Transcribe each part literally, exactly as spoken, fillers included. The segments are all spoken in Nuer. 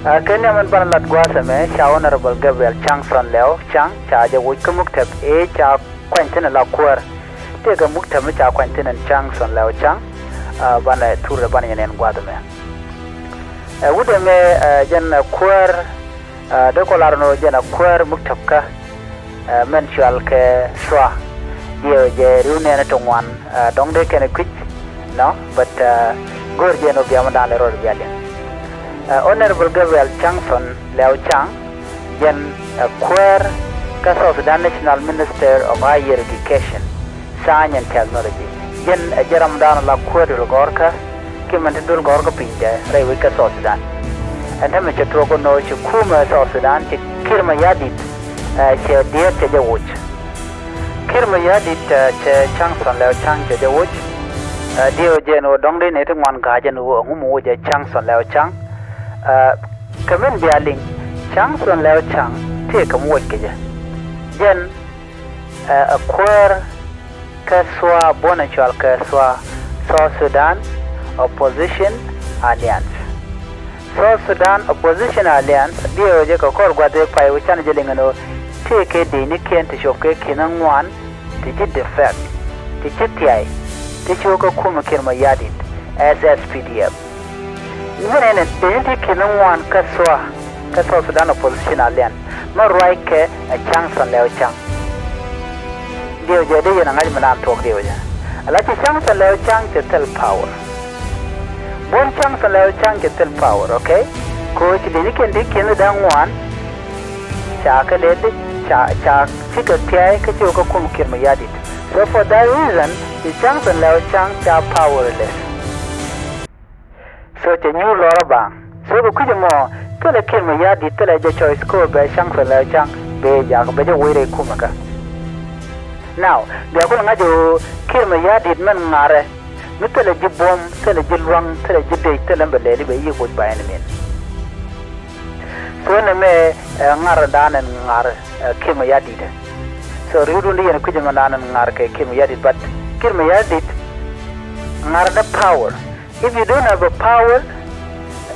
Ɛ kɛ ni ɛmɛn banɛ lat gua̱a̱th ɛmɛ ca Honorable Gabriel Changson Lɛw Chang ca jɛ woc kä muktäb ëë ca kuany thi̱n ala kuäär. Tëëkɛ muktäb mi ca kuany thi̱n ɛn Changson Lɛw Chang. Ɛ banɛ thurɛ banɛ yɛn ɛn gua̱a̱th ɛmɛ. Ɛ wut ɛmɛ ɛ jɛn ɛ kuäär. Ɛ dee kɔ lar nɔ jɛn ɛ kuäär muktäbkä. Ɛ mɛn cual kɛ SSWA. Diɛw jɛ riw nɛɛni ti ŋuan. Ɛ dɔ̱ŋ dee kɛn ɛ kui̱c nɔ, but ɛ go̱o̱r jɛn ɔ bia mi da̱a̱n lɛ rɔɔd bia liŋ. Ɛ Honorable Gabriel Changson Lɛw Chang jɛn ɛ kuäär kä South Sudan National Minister of Higher Education, Science and Technology. Jɛn ɛ jɛ ram da̱a̱n la kuäär dul gɔ̱rkä kiɛ mɛn ti dul gɔ̱rkä pinydɛ rɛy wec kä South Sudan. Ɛn täämɛ cɛ tuɔɔk ɛnɔ ci kumɛ South Sudan ci Kiir Mayardit ɛ cɛ diɛɛk cɛ jɛ woc. Kiir Mayardit ɛ cɛ Changson Lɛw Chang cɛ jɛ woc. Ɛ diɛw jɛn ɣöö dɔ̱ŋ dee nɛy ti ŋuan ga̱a̱c ɛn ɣöö ɛŋu mi woc ɛ Changson Lɛw Chang. Ɛ kɛ min bia liŋ Changson Lɛw Chang tëëkɛ mi woc kɛ jɛ. Jɛn ɛ ɛ kuäär kä SSWA, buɔ̱n ɛ cɔal kɛ SSWA, South Sudan Opposition Alliance. South Sudan Opposition Alliance diɛw jɛ kɛ kɔr gua̱th ëë pay wä canɛ jɛ liŋ ɛn ɣöö tëëkɛ dëëcnikiɛn ti cop kɛ ki̱n ŋuan ti ci defect, ti ci thiay, ti ci wä kä kumɛ Kiir Mayardit, S S P D F. Mɛn ɛn dee ni ti ki̱n ŋuan kä SSWA, kä South Sudan Opposition Alliance, mɛ ruac kɛ ɛ Changson Lɛw Chang. Diɛw jɛ dee yɛn ɛ ŋa̱c mi naan tuɔɔk diɛw jɛ. Ala ci Changson Lɛw Chang cɛ thil power. Buɔ̱n Changson Lɛw Chang cɛ thil power, okay? Kɛ ɣöö ci dee ni kiɛn ti ki̱n da̱ŋ ŋuan ca kɛ lɛ di ca ca cikɛ thiay kä ci wä kä kum Kiir Mayardit. So for that reason ci Changson Lɛw Chang ca powerless. So cɛ nyuur lɔrä baaŋ. So kɛ kui̱c ɛmɔ thilɛ Kiir Mayardit thilɛ jɛ choice kɛ ɣöö bɛ Changson Lɛw Chang bɛ jak bɛ jɛ woc rɛy kumɛ kä. Now bia kulɛ ŋa̱c ɣöö Kiir Mayardit mɛn ŋa̱rɛ mi thilɛ ji̱ buɔ̱m, thilɛ ji̱ lua̱ŋ, thilɛ ji̱ dec, thilɛ mi bɛ lɛli bɛ yiëk woc ba ɛn min. So nɛmɛ ɛ ŋa̱r da̱a̱n ɛn ŋa̱r ɛ Kiir Mayardit. So ri̱wdun di yɛn kui̱c ɛmɛ da̱a̱n ɛn ŋa̱r kɛ Kiir Mayardit, but Kiir Mayardit ŋa̱r dɛ power. If you don't have a power,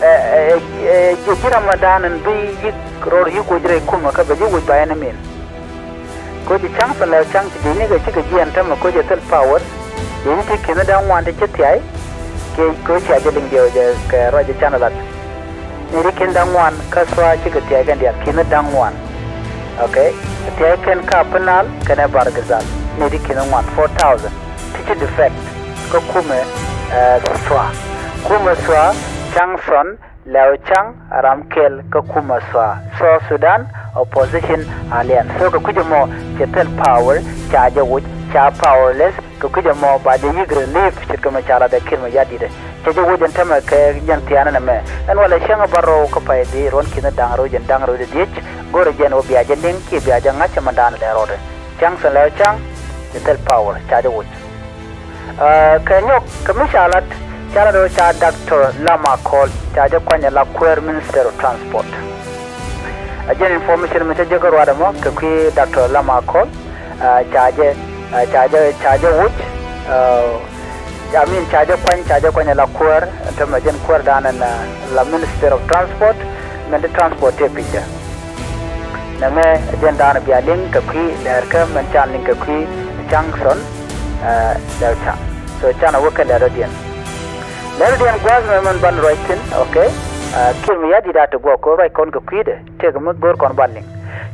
ɛ ɛ ɛ ji̱ ji̱ ram ɛ da̱a̱n ɛn bi yi̱k rɔɔd yi̱k woc rɛy kumɛ kä bɛ ji̱ woc ba ɛn min. Koci Changson Lɛw Chang ci di̱cnikɛ cikɛ jiɛn tämɛ koci thil power. Di̱cni ti ki̱n da̱ŋ ŋuan ti ci thiay. Kiɛ koci a jɛ liŋ diɛw jɛ kɛ ruac jɛ canɛ lat. Ni ti ki̱n da̱ŋ ŋuan kä SSWA cikɛ thiay kɛn diaal ki̱n da̱ŋ ŋuan. Okay. Thiay kɛn ka Pinal kɛnɛ Bahr el Ghazal. Ni ti ki̱n ŋuan four thousand ti ci defect kä kumɛ, eh, SSWA. Kumɛ SSWA Changson Lɛw Chang ram kɛl kä kumɛ SSWA, South Sudan Opposition Alliance. So kɛ kui̱c ɛmɔ cɛ thil power, ca jɛ woc, ca powerless. Kɛ kui̱c ɛmɔ ba jɛ yi̱k relief ce̱tkɛ mɛ ca lat ɛ Kiir Mayardit. Cɛ jɛ woc ɛn tämɛ kɛ jɛn thia̱a̱n ɛn ɛmɛ. Ɛn walɛ cäŋ ɛ bä rɔw kä pay di ruɔ̱n ki̱n da̱ŋ rɛw jɛn da̱ŋ rɛw di dhiec. Go̱rɛ jɛn wä bia jɛ liŋ kiɛ bia jɛ ŋa̱c cɛ mɛn da̱a̱n lɛ rɔɔdɛ. Changson Lɛw Chang cɛ thil power, ca jɛ woc. Ɛ kɛ nyɔk kɛ mi ca lat, ca lat ɣöö ca Doctor Lam Akol ca jɛ kuany ala kuäär Minister of Transport. Ɛ jɛn information mi ca jɛ kä ruaadɛ mɔ kɛ kui̱ Doctor Lam Akol, ɛ ca jɛ, ɛ ca jɛ, ca jɛ woc, ɛ I mean ca jɛ kuany, ca jɛ kuany ala kuäär, ɛn tämɛ jɛn kuäär da̱a̱n ɛn, ɛ, la Minister of Transport, min ti transport tëë pi̱cä. Nɛmɛ jɛn da̱a̱n bia liŋ kɛ kui̱ lɛɛrkä mɛn can liŋ kɛ kui̱ Changson, ɛ, Lɛw Chang. So canɛ wä kɛ lɛr rɔ̱diɛn. Lɛr rɔ̱diɛn gua̱a̱th mɛ mɛn ban ruac thi̱n, okay? Ɛ, Kiir Mayardit a ti guɔ kɛ ruac kɔn kɛ kui̱dɛ, tëëkɛ mi go̱o̱r kɔn ban liŋ.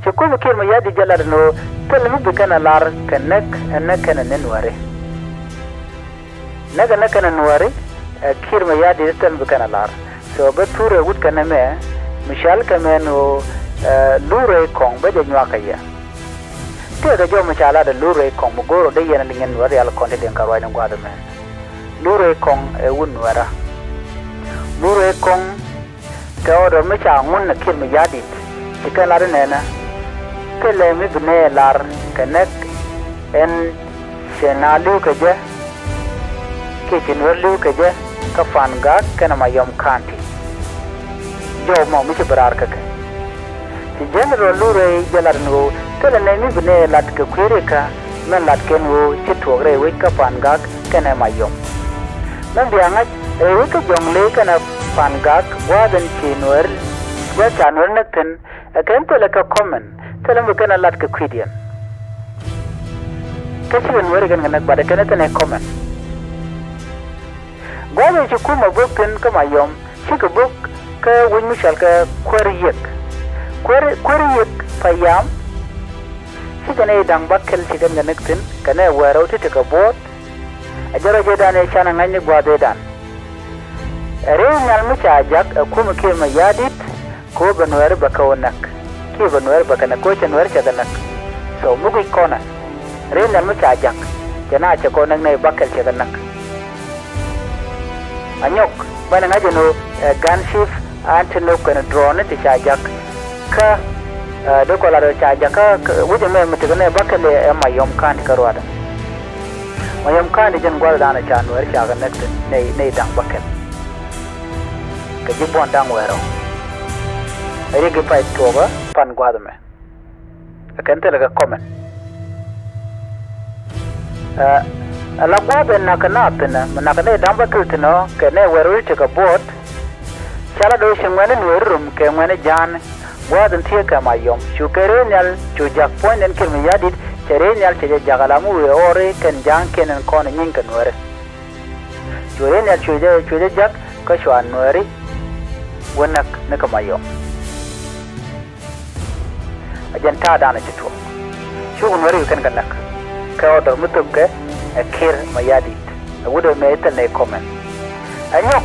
Ci kumɛ Kiir Mayardit jɛ lat ɛn ɣöö thilɛ mi bi kɛn a lar kɛ näk, ɛ näk kɛn ɛ ni Nuääri. Näk ɛ näk kɛn ɛ Nuääri, ɛ Kiir Mayardit thil bi kɛn ɛ lar. So bä thurɛ wut kɛn ɛmɛ, mi cɔal kɛ mɛn ɣöö, ɛ, Lurey Kɔŋ bä jɛ nyuak kɛ yɛ. Tëëkɛ jɔw mi ca lat ɛ Lurey Kɔŋ mi go̱o̱r ɔ dee yɛn ɛ liŋ ɛn Nuäär rial kɔn ti liŋ kɛ ruacni gua̱a̱th ɛmɛ. Lurey Kɔŋ ɛ wut Nuäärä. Lurey Kɔŋ kɛ ɣöö mi ca ŋun ɛ Kiir Mayardit ci kɛn lat inɛnɛ. Thilɛ mi bi nɛy lar kɛ näk ɛn cɛ naath li̱w kɛ jɛ, kiɛ ci Nuäär li̱w kɛ jɛ kä Pangak kɛnɛ Mayom County. Jɔw mɔ mi ci bi raar kä kɛ. Ci General Lurey jɛ lat ɛn ɣöö thilɛ nɛy mi bi nɛy lat kɛ kui̱ rikä, min lat kɛn ɣöö ci tuɔɔk rɛy wec kä Pangak kɛnɛ Mayom. Min bia ŋa̱c rɛy wec kä Jɔŋley kɛnɛ Pangak gua̱a̱th in ci Nuäär Gua̱th ca Nuäär näk thi̱n, ɛ kɛn thilɛ kɛ comment, thilɛ mi kɛn a lat kɛ kui̱diɛn. Kä cikɛ Nuääri kɛn kɛ näk, but ɛ kɛn thilɛ comment. Gua̱th ɛ ci kumɛ bök thi̱n kä Mayom, cikɛ bök kä wec mi cɔal kɛ Kuäär Yiëk. Kuäär, Kuäär Yiëk Payam, cikɛ nɛy da̱ŋ bäkɛl ci kɛn kɛ näk thi̱n, kɛ nɛy wäl rɛw ti tekɛ buɔ̱ɔ̱t. Ɛ jɛn rɔ jɛ dan ɛ canɛ ŋa̱cni gua̱a̱th ëëdan. Ɛ rɛy nhial mi ca jak ɛ kumɛ Kiir Mayardit, kɛ ɣöö bɛ Nuääri bɛ kɛ wä näk. Kiɛ bɛ Nuääri bɛ kɛ näk, kɛ ɣöö cɛ Nuääri cɛ kɛ näk. So mi guic kɔnɛ, rɛy nhial mi ca jak, cɛ na cɛ kɔn näk nɛy bäkɛl cɛ kɛ näk. Anyɔk, mɛn ŋa̱c ɛn ɣöö ɛ gun chief, an ti nöp kɛnɛ drone ti ca jak. Kä, ɛ, dee kɔ lat ɣöö ca jak kä, kä wec ɛmɛ mi tekɛ nɛy bäkɛl ɛ Mayom County kä ruaadɛ. Mayom County jɛn gua̱thdan ca Nuääri ca kɛ näk thi̱n nɛy, nɛy da̱ŋ bäkɛl. Kɛ ji̱ buɔ̱n da̱ŋ wäl rɛw. Ɛ riɛk i̱ pay tuɔɔkä pan gua̱a̱th ɛmɛ. Ɛ kɛn thilɛ kɛ comment. Ɛ, ala gua̱a̱th ɛ na̱k kɛ naath thi̱n ɛ, mi na̱k kɛ nɛy da̱ŋ bäkɛl thi̱n ɔ, kɛ nɛy wäl rɛw ti tekɛ buɔ̱ɔ̱t. Ca la do̱ ci ŋuɛ̈ni Nuääri rum kɛ ŋuɛ̈ni Ja̱a̱ŋni. Gua̱a̱th in thieek kɛ Mayom, cu kɛ rɛy nhial, cu jak puɔ̱nydɛn Kiir Mayardit, cɛ rɛy nhial cɛ jɛ jak ala mi wëë ɣɔri kɛn Ja̱a̱ŋkiɛn in kɔn in nyieny kɛ Nuääri. Cu rɛy nhial cu jɛ, cu jɛ jak, kä cua Nuääri wä näk ni kɛ Mayom. Ɛ jɛn ta̱a̱dan ɛ ci tuɔɔk. Cukɛ Nuääri kɛ kɛn kɛ näk. Kɛ order mi thöpkɛ ɛ Kiir Mayardit. Ɛ wut ɛmɛ thil nɛy comment. Anyɔk,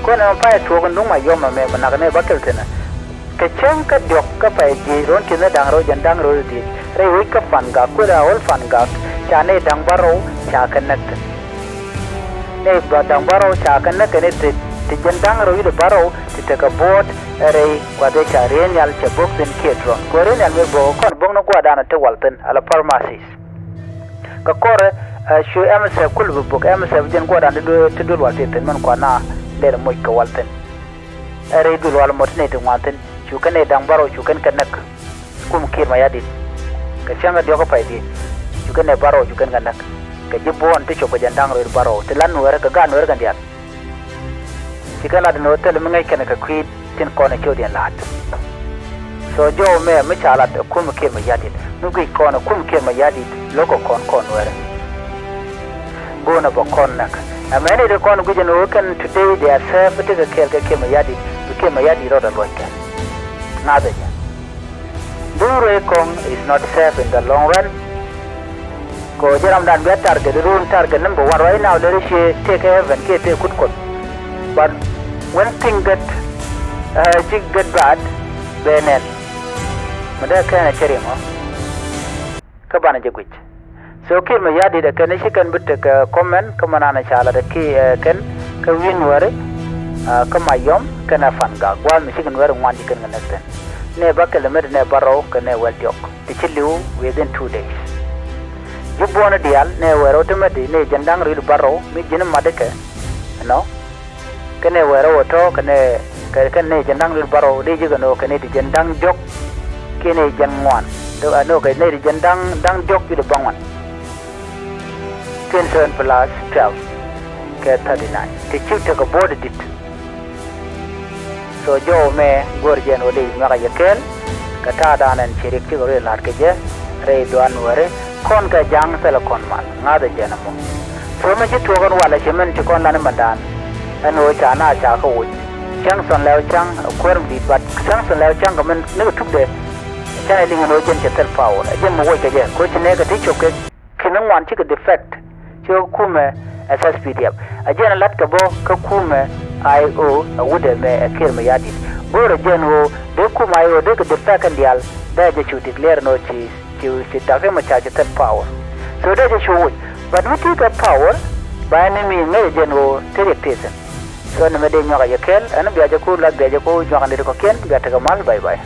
kɔn ɛmɛ pay tuɔɔk in duŋ Mayom ɛmɛ mi na̱k nɛy bäkɛl thi̱n ɛ. Kɛ cäŋ kä diɔ̱k kä pay dhieec, ruɔ̱n ki̱n da̱ŋ rɛw jiɛn da̱ŋ rɛw dhieec. Rɛy wec kä Pangak, kuël a ɣöl Pangak, ca nɛy da̱ŋ bärɔw ca kɛ näk thi̱n. Nɛy da̱ŋ bärɔw ca kɛ näk kɛn ti, ti jiɛn da̱ŋ rɛw wi̱cdɛ bärɔw ti tekɛ buɔ̱ɔ̱t ɛ rɛy gua̱th ëë ca rɛy nhial cɛ bök thi̱n kiɛ drone. Kɛ rɛy nhial mëë bök kɔn bök ni gua̱a̱thdan ti wal thi̱n ala pharmacies. Kɛ kɔrɛ, ɛ, cu M S F kul bi bök, M S F jɛn gua̱a̱thdan ti duel, ti duel wal ti thi̱n min kua̱r na lɛl moc kɛ wal thi̱n. Ɛ rɛy duel wal mɔ ti nɛy ti ŋuan thi̱n, cu kɛn nɛy da̱ŋ bärɔw cu kɛn kɛ näk. Kum Kiir Mayardit. Kɛ cäŋ kä diɔ̱k kä pay dhieec. Cu kɛn nɛy bärɔw cu kɛn kɛ näk. Kɛ ji̱ buɔ̱n ti cop kɛ jiɛn da̱ŋ rɛw bärɔw. Ti lat Nuäärä kɛ gaat Nuäärä kɛn diaal. Ci kɛn lat ni ɣöö thilɛ mi ŋäc kɛn kɛ kui̱ tin kɔn ɛ ciötdiɛn la̱a̱t. So jɔw mɛ mi ca lat ɛ kum Kiir Mayardit. Mi guic kɔn ɛ kum Kiir Mayardit lo̱kɛ kɔn kɔn Nuäärä. Go̱o̱nɛ bɛ kɔn näk. Ɛmɛ ni di kɔn guic ɛn ɣöö kɛn today they are safe, tekɛ kɛɛl kɛ Kiir Mayardit, bi Kiir Mayardit rɔɔdɛ luɔc kɛn. Ŋa̱thɛ jɛ. Duŋ ruëëc kɔŋ is not safe in the long run. Kɛ ɣöö jɛ ramdan bia target, run target number one right now, lɛri ciɛ tëë kä heaven kiɛ tëë kut Kuɔth. But when thing get, uh, ci get bad, bɛ nɛn. Mi dee kɛn ɛ cɛ riŋ ɔ. Kä banɛ jɛ guic. So Kiir Mayardit ɛ kɛn i̱ ci kɛn bi tekɛ, ɛ, comment kä mɛ nanɛ ca lat ɛ ki, ɛ, kɛn kä wi̱i̱ Nuääri, ɛ, kä Mayom kɛnɛ Pangak, gua̱a̱th mi cikɛ Nuääri ŋuan ji̱ kɛn kɛ näk thi̱n. Nɛy bäkɛl emet nɛy bärɔw kɛ nɛy wäl diɔ̱k ti ci li̱w within two days. Ji̱ buɔ̱n diaal nɛy wäl rɛw ti met nɛy jiɛn da̱ŋ rɛw wi̱cdɛ bärɔw mi ji̱n mat ikɛ, you know. Kɛnɛ wäl rɛw ɛ tɔ̱ kɛnɛ, kɛ, kɛnɛ jiɛn da̱ŋ rɛw wi̱cdɛ bärɔw dee ji̱ kɛ nɔ kɛnɛ ti jiɛn da̱ŋ diɔ̱k. Kɛnɛ jiɛn ŋuan. Dee, a nɔ kɛnɛ ti jiɛn da̱ŋ, da̱ŋ diɔ̱k wi̱cdɛ bäŋuan. Kɛn seven plus twelve kɛ thirty nine. Ti ci tekɛ buɔ̱ɔ̱t di̱t. So jɔw mɛ go̱o̱r jɛn ɣöö dee nyuak a yɛ kɛɛl. Kɛ ta̱a̱dan ɛn ci riɛk cikɛ rɔ̱ la̱t kɛ jɛ rɛy dhua̱a̱n Nuääri, kɔn kɛ Ja̱a̱ŋ thilɛ kɔn mal, ŋa̱thɛ jɛn ɛmɔ. So mɛ ci tuɔɔk ɛn walɛ ci mɛn ci kɔn lan imandan. Ɛn ɣöö ca na ca kä woc. Cäŋ thɔn lɛw cäŋ kuäär mi di̱i̱t, but cäŋ thɔn lɛw cäŋ kɛ mɛn nikɛ tukdɛ. Canɛ liŋ ɛn ɣöö jɛn cɛ thil power. Ɛ jɛn mi woc kɛ jɛ, kɛ ɣöö ci nɛɛkɛ ti cop kɛ ki̱n ŋuan cikɛ defect. Ci ɣä kumɛ S S P D F. Ɛ jɛn ɛ la̱t kɛ bä kä kumɛ I O ɛ wut ɛmɛ ɛ Kiir Mayardit. Go̱o̱rɛ jɛn ɣöö dee kumɛ I O dee kɛ defect kɛn diaal, dee jɛ cu declare nɔ ci, ci, ci Doctor Machar ci thil power. So dee jɛ cu woc. But mi ti kɛ power, ba ɛn mi ŋäc ɛ jɛn ɣöö te riɛk ti thi̱n. So ni mɛ dee nyuak a yɛ kɛɛl, ɛn bia jɛ ku lath bia jɛ ku nyuak a nit kɔ̱kiɛn, bia tekɛ mal, bye bye.